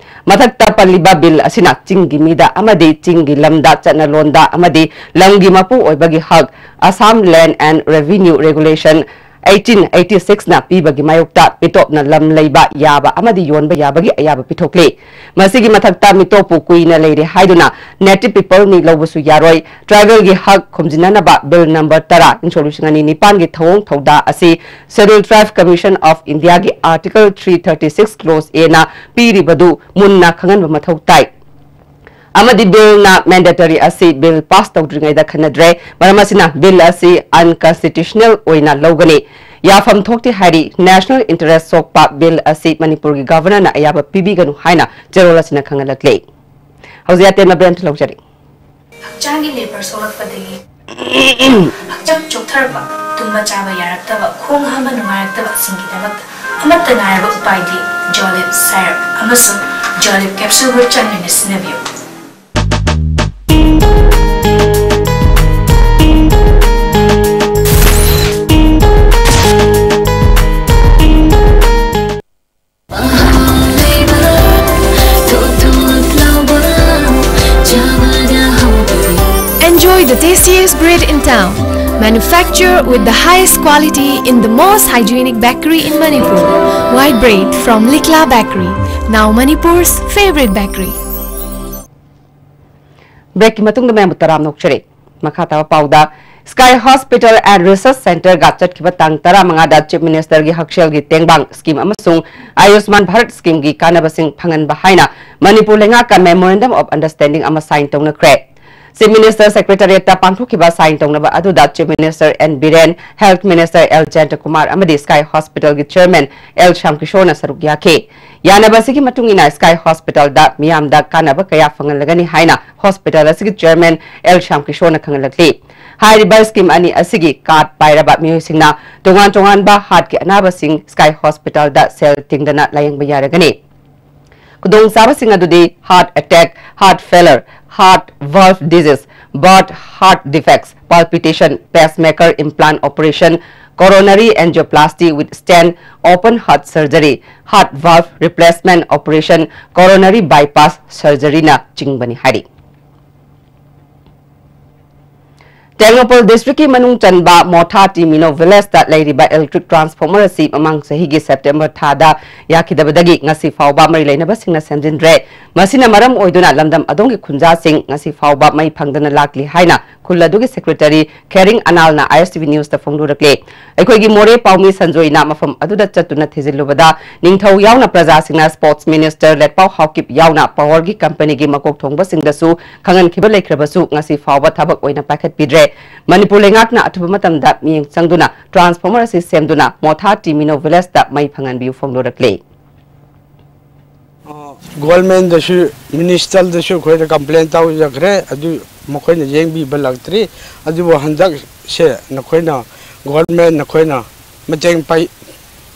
ꯃꯊꯛꯇ ꯄꯜꯂꯤꯕ bill ꯑꯁꯤꯅ ꯆꯤꯡꯒꯤ ꯃꯤꯗ ꯑꯃꯗꯤ ꯆꯤꯡꯒꯤ ꯂꯝꯗ ꯆꯠꯅꯂꯣꯟꯗ ꯑꯃꯗꯤ ꯂꯝꯒꯤ ꯃꯄꯨ ꯑꯣꯏꯕꯒꯤ ꯍꯛ, Assam Land and Revenue Regulation eighteen eighty sixꯅ ꯄꯤꯕꯒꯤ ꯃꯥꯌꯣꯛꯇ ꯃꯤꯇꯣꯞꯅ ꯂꯝ ꯂꯩꯕ ꯌꯥꯕ ꯑꯃꯗꯤ ꯌꯣꯟꯕ ꯌꯥꯕꯒꯤ ꯑꯌꯥꯕ ꯄꯤꯊꯣꯛꯂꯤ꯫ ꯃꯁꯤꯒꯤ ꯃꯊꯛꯇ ꯃꯤꯇꯣꯞꯄꯨ ꯀꯨꯏꯅ ꯂꯩꯔꯦ ꯍꯥꯏꯗꯨꯅ native peopleꯅꯤ ꯂꯧꯕꯁꯨ ꯌꯥꯔꯣꯏ꯫ Tribalꯒꯤ ꯍꯛ ꯈꯨꯝꯖꯤꯟꯅꯅꯕ bill number ꯇꯔꯥ, ꯏꯪ ꯁꯣꯛ ꯂꯤꯁꯤꯡ ꯑꯅꯤ ꯅꯤꯄꯥꯟꯒꯤ ꯊꯧꯑꯣꯡ ꯊꯧꯗꯥ ꯑꯁꯤ Scheduled Tribe Commission of Indiaꯒꯤ Article three thirty six clause Aꯅ ꯄꯤꯔꯤꯕꯗꯨ ꯃꯨꯟꯅ ꯈꯪꯍꯟꯕ ꯃꯊꯧ ꯇꯥꯏ꯫ ꯑꯃꯗꯤ billꯅ mandatory ꯑꯁꯤ bill pass ꯇꯧꯗ꯭ꯔꯤꯉꯩꯗ ꯈꯟꯅꯗ꯭ꯔꯦ꯫ ꯃꯔꯝ ꯑꯁꯤꯅ bill ꯑꯁꯤ unconstitutional ꯑꯣꯏꯅ ꯂꯧꯒꯅꯤ꯫ ꯌꯥꯐꯝ ꯊꯣꯛꯇꯦ ꯍꯥꯏꯔꯤ꯫ National interest ꯁꯣꯛꯄ bill ꯑꯁꯤ ꯃꯅꯤꯄꯨꯔꯒꯤ governorꯅ ꯑꯌꯥꯕ ꯄꯤꯕꯤꯒꯅꯨ ꯍꯥꯏꯅ ꯆꯦꯔꯣꯜ ꯑꯁꯤꯅ ꯈꯪꯍꯜꯂꯛꯂꯤ꯫ ꯍꯧꯖꯤꯛ ꯑꯇꯦꯟꯕ ꯕ꯭ꯔꯦꯟ ꯂꯧꯖꯔꯤ꯫ ꯍꯛꯆꯥꯡꯒꯤ ꯂꯦꯕꯔ ꯁꯣꯛꯂꯛꯄꯗꯒꯤ ꯍꯛꯆꯥꯡ ꯆꯣꯛꯊꯔꯛꯄ, ꯇꯨꯝꯕ ꯆꯥꯕ ꯌꯥꯔꯛꯇꯕ, ꯈꯣꯡ ꯍꯥꯝꯕ ꯅꯨꯡꯉꯥꯏꯔꯛꯇꯕꯁꯤꯡꯒꯤꯗꯃꯛꯇ ꯑꯃꯠꯇ ꯉꯥꯏꯔꯕ ꯎꯄꯥꯏꯗꯤ Jolib syrup ꯑꯃꯁꯨꯡ Jolib capsule ꯆꯥꯡ ꯅꯥꯏꯅ ꯁꯤꯖꯤꯟꯅꯕꯤꯌꯨ꯫ Enjoy the tastiest bread in town. Manufacture with the highest quality in the most hygienic bakery in Manipur. White bread from Likla Bakery, now Manipur's favorite bakery. Breakꯀꯤ ꯃꯇꯨꯡꯗ ꯃꯌꯥꯝꯕꯨ ꯇꯔꯥꯝꯅ ꯑꯣꯛꯆꯔꯤ꯫ ꯃꯈꯥ ꯇꯥꯕ ꯄꯥꯎꯗ, Sky Hospital and Research Center ꯒ ꯆꯠꯈꯤꯕ ꯇꯥꯡ ꯇꯔꯥꯃꯉꯥꯗ Chief Minister ꯒꯤ ꯍꯛꯁꯦꯜꯒꯤ ꯇꯦꯡꯕꯥꯡ scheme ꯑꯃꯁꯨꯡ Ayushman Bharat scheme ꯒꯤ ꯀꯥꯟꯅꯕꯁꯤꯡ ꯐꯪꯍꯟꯕ ꯍꯥꯏꯅ ꯃꯅꯤꯄꯨꯔ ꯂꯩꯉꯥꯛꯀ Memorandum of Understanding ꯑꯃ sign ꯇꯧꯅꯈ꯭ꯔꯦ꯫ Chief Minister Secretariat ꯇ ꯄꯥꯡꯊꯣꯛꯈꯤꯕ sign ꯇꯧꯅꯕ ꯑꯗꯨꯗ Chief Minister N Biren, Health Minister L Jayantakumar ꯑꯃꯗꯤ Sky Hospital ꯒꯤ Chairman ꯑꯦꯜ ꯁ꯭ꯌꯥꯝ ꯀꯤꯁꯣꯔꯅ ꯁꯔꯨꯛ ꯌꯥꯈꯤ꯫ ꯌꯥꯅꯕ ꯑꯁꯤꯒꯤ ꯃꯇꯨꯡ ꯏꯟꯅ Sky Hospital ꯗ ꯃꯤꯌꯥꯝꯗ ꯀꯥꯟꯅꯕ ꯀꯌꯥ ꯐꯪꯍꯜꯂꯒꯅꯤ ꯍꯥꯏꯅ hospital ꯑꯁꯤꯒꯤ Chairman ꯑꯦꯜ ꯁ꯭ꯌꯥꯝ ꯀꯤꯁꯣꯔꯅ ꯈꯪꯍꯜꯂꯛꯂꯤ꯫ ꯍꯥꯏꯔꯤꯕ scheme ꯑꯅꯤ ꯑꯁꯤꯒꯤ card ꯄꯥꯏꯔꯕ ꯃꯤꯑꯣꯏꯁꯤꯡꯅ ꯇꯣꯉꯥꯟ ꯇꯣꯉꯥꯟꯕ heart ꯀꯤ ꯑꯅꯥꯕꯁꯤꯡ Sky Hospital ꯗ ꯁꯦꯜ ꯇꯤꯡꯗꯅ ꯂꯥꯌꯦꯡꯕ ꯌꯥꯔꯒꯅꯤ꯫ ꯈꯨꯗꯣꯡꯆꯥꯕꯁꯤꯡ ꯑꯗꯨꯗꯤ heart attack, heart failure, heart valve disease, birth heart defects, palpitation, pacemaker implant operation, coronary angioplasty with stent, open heart surgery, heart valve replacement operation, coronary bypass surgery ꯅ ꯆꯤꯡꯕꯅꯤ ꯍꯥꯏꯔꯤ꯫ Tengnoupal district ꯀꯤ ꯃꯅꯨꯡ ꯆꯟꯕ ꯃꯣꯊꯥ ꯇꯤꯃꯤꯅꯣ village ꯇ ꯂꯩꯔꯤꯕ electric transformer ꯑꯁꯤ ꯃꯃꯥꯡ ꯆꯍꯤꯒꯤ September ꯊꯥꯗ ꯌꯥꯈꯤꯗꯕꯗꯒꯤ ꯉꯁꯤ ꯐꯥꯎꯕ ꯃꯔꯤ ꯂꯩꯅꯕꯁꯤꯡꯅ ꯁꯦꯝꯖꯤꯟꯗ꯭ꯔꯦ꯫ ꯃꯁꯤꯅ ꯃꯔꯝ ꯑꯣꯏꯗꯨꯅ ꯂꯝꯗꯝ ꯑꯗꯣꯝꯒꯤ ꯈꯨꯟꯖꯥꯁꯤꯡ ꯉꯁꯤ ꯐꯥꯎꯕ ꯃꯩ ꯐꯪꯗꯅ ꯂꯥꯛꯂꯤ ꯍꯥꯏꯅ ꯈꯨꯜ ꯑꯗꯨꯒꯤ Secretary ꯈꯦꯔꯤꯡ ꯑꯅꯥꯜꯅ I S T V News ꯇ ꯐꯣꯡꯗꯣꯔꯛꯂꯤ꯫ ꯑꯩꯈꯣꯏꯒꯤ ꯃꯣꯔꯦ ꯄꯥꯎꯃꯤ ꯁꯟꯖꯣꯏꯅ ꯃꯐꯝ ꯑꯗꯨꯗ ꯆꯠꯇꯨꯅ ꯊꯤꯖꯤꯜꯂꯨꯕꯗ ꯅꯤꯡꯊꯧ ꯌꯥꯎꯅ ꯄ꯭ꯔꯖꯥꯁꯤꯡꯅ sports minister ꯂꯦꯠꯄꯥꯎ ꯍꯥꯎꯀꯤꯞ ꯌꯥꯎꯅ power ꯒꯤ company ꯒꯤ ꯃꯀꯣꯛ ꯊꯣꯡꯕꯁꯤꯡꯗꯁꯨ ꯈꯪꯍꯟꯈꯤꯕ ꯂꯩꯈ꯭ꯔꯕꯁꯨ ꯉꯁꯤ ꯐꯥꯎꯕ ꯊꯕꯛ ꯑꯣꯏꯅ ꯄꯥꯏꯈꯠꯄꯤꯗ꯭ꯔꯦ꯫ ꯃꯅꯤꯄꯨꯔ ꯂꯩꯉꯥꯛꯅ ꯑꯊꯨꯕ ꯃꯇꯝꯗ ꯃꯤꯠꯌꯦꯡ ꯆꯪꯗꯨꯅ transformer ꯑꯁꯤ ꯁꯦꯝꯗꯨꯅ ꯃꯣꯊꯥ ꯇꯤꯃꯤꯅꯣ village ꯇ ꯃꯩ ꯐꯪꯍꯟꯕꯤꯌꯨ ꯐꯣꯡꯗꯣꯔꯛꯂꯤ꯫ ꯑ, government ꯗꯁꯨ, minister ꯗꯁꯨ ꯑꯩꯈꯣꯏꯗ complain ꯇꯧꯖꯈ꯭ꯔꯦ, ꯑꯗꯨ ꯃꯈꯣꯏꯅ ꯌꯦꯡꯕꯤꯕ ꯂꯥꯛꯇ꯭ꯔꯤ꯫ ꯑꯗꯨꯕꯨ ꯍꯟꯗꯛꯁꯦ ꯅꯈꯣꯏꯅ, government ꯅꯈꯣꯏꯅ ꯃꯇꯦꯡ ꯄꯥꯏ-,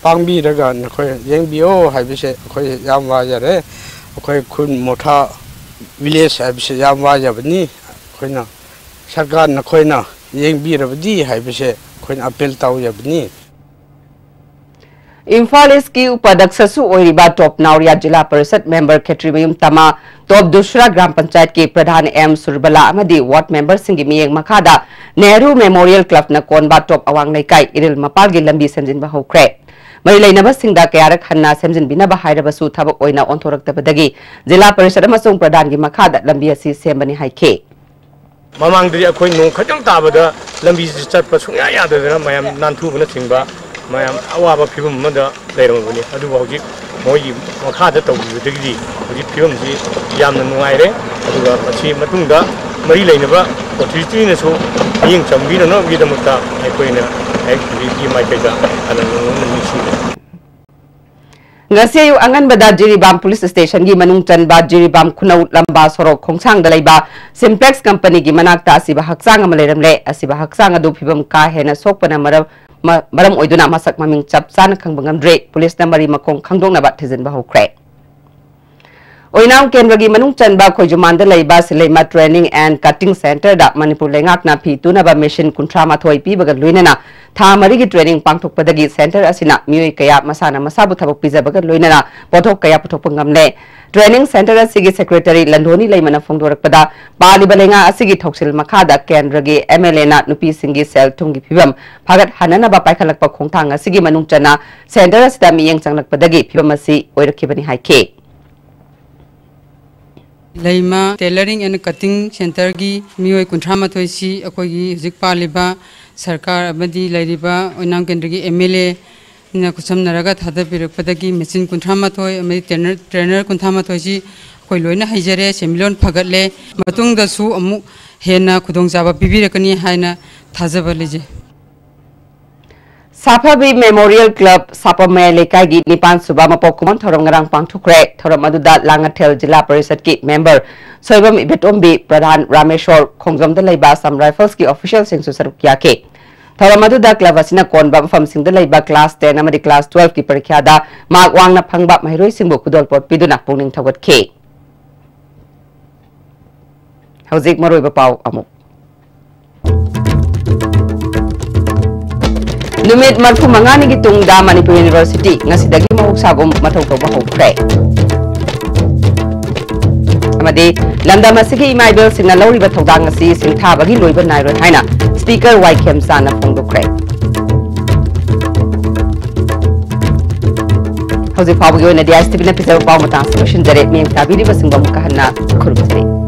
ꯄꯥꯡꯕꯤꯔꯒ ꯅꯈꯣꯏ ꯌꯦꯡꯕꯤꯌꯣ ꯍꯥꯏꯕꯁꯦ ꯑꯩꯈꯣꯏ ꯌꯥꯝ ꯋꯥꯖꯔꯦ꯫ ꯑꯩꯈꯣꯏ ꯈꯨꯟ ꯃꯣꯊꯥ village ꯍꯥꯏꯕꯁꯦ ꯌꯥꯝ ꯋꯥꯖꯕꯅꯤ꯫ ꯑꯩꯈꯣꯏꯅ ꯁꯔꯀꯥꯔ ꯅꯈꯣꯏꯅ ꯌꯦꯡꯕꯤꯔꯕꯗꯤ ꯍꯥꯏꯕꯁꯦ ꯑꯩꯈꯣꯏꯅ appeal ꯇꯧꯖꯕꯅꯤ꯫ ꯏꯝꯐꯥꯜ East ꯀꯤ ꯎꯄꯥꯙ꯭ꯌꯛꯁꯁꯨ ꯑꯣꯏꯔꯤꯕ ꯇꯣꯞ ꯅꯥꯎꯔꯤꯌꯥ ꯖꯤꯂꯥ ꯄꯔꯤꯁꯠ member ꯈꯦꯇ꯭ꯔꯤꯃꯌꯨꯝ ꯇꯃꯥ, ꯇꯣꯞ ꯗꯨꯁ꯭ꯔꯥ ꯒ꯭ꯔꯥꯝ ꯄꯟꯆꯥꯌꯠꯀꯤ ꯄ꯭ꯔꯙꯥꯟ ꯑꯦꯝ ꯁꯨꯔꯕꯂꯥ ꯑꯃꯗꯤ ward member ꯁꯤꯡꯒꯤ ꯃꯤꯠꯌꯦꯡ ꯃꯈꯥꯗ ꯅꯦꯍꯔꯨ ꯃꯦꯃꯣꯔꯤꯌꯦꯜ ꯀ꯭ꯂꯕꯅ ꯀꯣꯟꯕ ꯇꯣꯞ ꯑꯋꯥꯡ ꯂꯩꯀꯥꯏ ꯏꯔꯤꯜ ꯃꯄꯥꯜꯒꯤ ꯂꯝꯕꯤ ꯁꯦꯝꯖꯤꯟꯕ ꯍꯧꯈ꯭ꯔꯦ꯫ ꯃꯔꯤ ꯂꯩꯅꯕꯁꯤꯡꯗ ꯀꯌꯥꯔꯛ ꯍꯟꯅ ꯁꯦꯝꯖꯤꯟꯕꯤꯅꯕ ꯍꯥꯏꯔꯕꯁꯨ ꯊꯕꯛ ꯑꯣꯏꯅ ꯑꯣꯟꯊꯣꯔꯛꯇꯕꯗꯒꯤ ꯖꯤꯂꯥ ꯄꯔꯤꯁꯠ ꯑꯃꯁꯨꯡ ꯄ꯭ꯔꯙꯥꯟꯒꯤ ꯃꯈꯥꯗ ꯂꯝꯕꯤ ꯑꯁꯤ ꯁꯦꯝꯕꯅꯤ ꯍꯥꯏꯈꯤ꯫ ꯃꯃꯥꯡꯗꯗꯤ ꯑꯩꯈꯣꯏ ꯅꯣꯡ ꯈꯤꯇꯪ ꯇꯥꯕꯗ ꯂꯝꯕꯤꯁꯤ ꯆꯠꯄ ꯁꯨꯡꯌꯥ ꯌꯥꯗꯗꯅ ꯃꯌꯥꯝ ꯅꯥꯟꯊꯨꯕꯅꯆꯤꯡꯕ ꯃꯌꯥꯝ ꯑꯋꯥꯕ ꯐꯤꯕꯝ ꯑꯃꯗ ꯂꯩꯔꯝꯃꯕꯅꯤ꯫ ꯑꯗꯨꯕꯨ ꯍꯧꯖꯤꯛ ꯃꯣꯏꯒꯤ ꯃꯈꯥꯗ ꯇꯧꯕꯤꯕꯗꯒꯤꯗꯤ ꯍꯧꯖꯤꯛ ꯐꯤꯕꯝꯁꯤ ꯌꯥꯝꯅ ꯅꯨꯡꯉꯥꯏꯔꯦ꯫ ꯑꯗꯨꯒ ꯃꯁꯤ ꯃꯇꯨꯡꯗ ꯃꯔꯤ ꯂꯩꯅꯕ ꯑꯣꯊꯣꯔꯤꯇꯤꯅꯁꯨ ꯃꯤꯠꯌꯦꯡ ꯆꯪꯕꯤꯅꯅꯕꯒꯤꯗꯃꯛꯇ ꯑꯩꯈꯣꯏꯅ ꯍꯦꯛ ꯍꯧꯖꯤꯛꯀꯤ ꯃꯥꯏꯀꯩꯗ ꯍꯟꯅ ꯅꯣꯡꯃ ꯅꯤꯡꯁꯤꯡꯖꯔꯤ꯫ ꯉꯁꯤ ꯑꯌꯨꯛ ꯑꯉꯟꯕꯗ ꯖꯤꯔꯤꯕꯥꯝ ꯄꯨꯂꯤꯁ ꯁ꯭ꯇꯦꯁꯟꯒꯤ ꯃꯅꯨꯡ ꯆꯟꯕ ꯖꯤꯔꯤꯕꯥꯝ ꯈꯨꯅꯧ ꯂꯝꯕꯥ ꯁꯣꯔꯣꯛ ꯈꯣꯡꯁꯥꯡꯗ ꯂꯩꯕ ꯁꯤꯝꯄ꯭ꯂꯦꯛꯁ ꯀꯝꯄꯅꯤꯒꯤ ꯃꯅꯥꯛꯇ ꯑꯁꯤꯕ ꯍꯛꯆꯥꯡ ꯑꯃ ꯂꯩꯔꯝꯂꯦ꯫ ꯑꯁꯤꯕ ꯍꯛꯆꯥꯡ ꯑꯗꯨ ꯐꯤꯕꯝ ꯀꯥ ꯍꯦꯟꯅ ꯁꯣꯛꯄꯅ ꯃꯔꯝ ꯃ-, ꯃꯔꯝ ꯑꯣꯏꯗꯨꯅ ꯃꯁꯛ ꯃꯃꯤꯡ ꯆꯞ ꯆꯥꯅ ꯈꯪꯕ ꯉꯝꯗ꯭ꯔꯦ꯫ ꯄꯨꯂꯤꯁꯅ ꯃꯔꯤ ꯃꯈꯣꯡ ꯈꯪꯗꯣꯛꯅꯕ ꯊꯤꯖꯤꯟꯕ ꯍꯧꯈ꯭ꯔꯦ꯫ ꯑꯣꯏꯅꯥꯝ ꯀꯦꯟꯗ꯭ꯔꯒꯤ ꯃꯅꯨꯡ ꯆꯟꯕ ꯈꯣꯏꯖꯨꯃꯥꯟꯗ ꯂꯩꯕ ꯁꯤꯂꯩꯃ Training and Cutting Centreꯗ ꯃꯅꯤꯄꯨꯔ ꯂꯩꯉꯥꯛꯅ ꯐꯤ ꯇꯨꯅꯕ ꯃꯦꯁꯤꯟ ꯀꯨꯟꯊ꯭ꯔꯥ ꯃꯥꯊꯣꯏ ꯄꯤꯕꯒ ꯂꯣꯏꯅꯅ ꯊꯥ ꯃꯔꯤꯒꯤ training ꯄꯥꯡꯊꯣꯛꯄꯗꯒꯤ centre ꯑꯁꯤꯅ ꯃꯤꯑꯣꯏ ꯀꯌꯥ ꯃꯁꯥꯅ ꯃꯁꯥꯕꯨ ꯊꯕꯛ ꯄꯤꯖꯕꯒ ꯂꯣꯏꯅꯅ ꯄꯣꯠꯊꯣꯛ ꯀꯌꯥ ꯄꯨꯊꯣꯛꯄ ꯉꯝꯂꯦ꯫ Training centre ꯑꯁꯤꯒꯤ secretary ꯂꯟꯗꯣꯅꯤ ꯂꯩꯃꯅ ꯐꯣꯡꯗꯣꯔꯛꯄꯗ, ꯄꯥꯜꯂꯤꯕ ꯂꯩꯉꯥꯛ ꯑꯁꯤꯒꯤ ꯊꯧꯁꯤꯜ ꯃꯈꯥꯗ ꯀꯦꯟꯗ꯭ꯔꯒꯤ MLAꯅ ꯅꯨꯄꯤꯁꯤꯡꯒꯤ ꯁꯦꯜ ꯊꯨꯝꯒꯤ ꯐꯤꯕꯝ ꯐꯒꯠꯍꯟꯅꯅꯕ ꯄꯥꯏꯈꯠꯂꯛꯄ ꯈꯣꯡꯊꯥꯡ ꯑꯁꯤꯒꯤ ꯃꯅꯨꯡ ꯆꯟꯅ centre ꯑꯁꯤꯗ ꯃꯤꯠꯌꯦꯡ ꯆꯪꯂꯛꯄꯗꯒꯤ ꯐꯤꯕꯝ ꯑꯁꯤ ꯑꯣꯏꯔꯛꯈꯤꯕꯅꯤ ꯍꯥꯏꯈꯤ꯫ ꯂꯩꯃ Tailoring and Cutting Centreꯒꯤ ꯃꯤꯑꯣꯏ ꯀꯨꯟꯊ꯭ꯔꯥ ꯃꯥꯊꯣꯏꯁꯤ ꯑꯩꯈꯣꯏꯒꯤ ꯍꯧꯖꯤꯛ ꯄꯥꯜꯂꯤꯕ ꯁꯔꯀꯥꯔ ꯑꯃꯗꯤ ꯂꯩꯔꯤꯕ ꯑꯣꯏꯅꯥꯝ ꯀꯦꯟꯗ꯭ꯔꯒꯤ MLAꯅ ꯈꯨꯠꯁꯝꯅꯔꯒ ꯊꯥꯗꯕꯤꯔꯛꯄꯗꯒꯤ ꯃꯦꯆꯤꯟ ꯀꯨꯟꯊ꯭ꯔꯥ ꯃꯥꯊꯣꯏ ꯑꯃꯗꯤ trainer, trainer ꯀꯨꯟꯊ꯭ꯔꯥ ꯃꯥꯊꯣꯏꯁꯤ ꯑꯩꯈꯣꯏ ꯂꯣꯏꯅ ꯍꯩꯖꯔꯦ, ꯁꯦꯟꯃꯤꯠꯂꯣꯟ ꯐꯒꯠꯂꯦ꯫ ꯃꯇꯨꯡꯗꯁꯨ ꯑꯃꯨꯛ ꯍꯦꯟꯅ ꯈꯨꯗꯣꯡꯆꯥꯕ ꯄꯤꯕꯤꯔꯛꯀꯅꯤ ꯍꯥꯏꯅ ꯊꯥꯖꯕ ꯂꯩꯖꯩ꯫ ꯁꯥꯐꯕꯤ Memorial Club ꯁꯥꯄꯝ ꯃꯌꯥꯏ ꯂꯩꯀꯥꯏꯒꯤ ꯅꯤꯄꯥꯟ ꯁꯨꯕ ꯃꯄꯣꯛ ꯀꯨꯝꯑꯣꯟ ꯊꯧꯔꯝ ꯉꯔꯥꯡ ꯄꯥꯡꯊꯣꯛꯈ꯭ꯔꯦ꯫ ꯊꯧꯔꯝ ꯑꯗꯨꯗ ꯂꯥꯡꯉꯊꯦꯜ ꯖꯤꯂꯥ ꯄꯔꯤꯁꯠꯀꯤ member ꯁꯣꯏꯕꯝ ꯏꯕꯦꯇꯣꯝꯕꯤ, ꯄ꯭ꯔꯙꯥꯟ ꯔꯥꯃꯦꯁꯣꯔ, ꯈꯣꯡꯖꯣꯝꯗ ꯂꯩꯕ Assam Riflesꯀꯤ officialꯁꯤꯡꯁꯨ ꯁꯔꯨꯛ ꯌꯥꯈꯤ꯫ ꯊꯧꯔꯝ ꯑꯗꯨꯗ club ꯑꯁꯤꯅ ꯀꯣꯟꯕ ꯃꯐꯝꯁꯤꯡꯗ ꯂꯩꯕ class ten ꯑꯃꯗꯤ class twelveꯀꯤ ꯄꯔꯤꯈ꯭ꯌꯥꯗ mark ꯋꯥꯡꯅ ꯐꯪꯕ ꯃꯍꯩꯔꯣꯏꯁꯤꯡꯕꯨ ꯈꯨꯗꯣꯜꯄꯣꯠ ꯄꯤꯗꯨꯅ ꯄꯨꯛꯅꯤꯡ ꯊꯧꯒꯠꯈꯤ꯫ ꯍꯧꯖꯤꯛ ꯃꯔꯨꯑꯣꯏꯕ ꯄꯥꯎ ꯑꯃꯨꯛ꯫ ꯅꯨꯃꯤꯠ ꯃꯔꯤꯐꯨ ꯃꯉꯥꯅꯤꯒꯤ ꯇꯨꯡꯗ ꯃꯅꯤꯄꯨꯔ University ꯉꯁꯤꯗꯒꯤ ꯃꯍꯧꯁꯥꯒꯨꯝ ꯃꯊꯧ ꯇꯧꯕ ꯍꯧꯈ꯭ꯔꯦ꯫ ꯑꯃꯗꯤ ꯂꯝꯗꯝ ꯑꯁꯤꯒꯤ ꯏꯃꯥ ꯏꯕꯦꯜꯁꯤꯡꯅ ꯂꯧꯔꯤꯕ ꯊꯧꯗꯥꯡ ꯑꯁꯤ ꯁꯤꯡꯊꯥꯕꯒꯤ ꯂꯣꯏꯕ ꯅꯥꯏꯔꯣꯏ ꯍꯥꯏꯅ Speaker ꯋꯥꯏ ꯈꯦꯝꯆꯥꯅ ꯐꯣꯡꯗꯣꯛꯈ꯭ꯔꯦ꯫ ꯍꯧꯖꯤꯛ ꯐꯥꯎꯕꯒꯤ ꯑꯣꯏꯅꯗꯤ ISTVꯅ ꯄꯤꯖꯕ ꯄꯥꯎ ꯃꯇꯥꯡꯁꯤ ꯂꯣꯏꯁꯤꯟꯖꯔꯦ꯫ ꯃꯤꯠꯌꯦꯡ ꯇꯥꯕꯤꯔꯤꯕꯁꯤꯡꯕꯨ ꯑꯃꯨꯛꯀ ꯍꯟꯅ ꯈꯨꯔꯨꯝꯖꯔꯤ꯫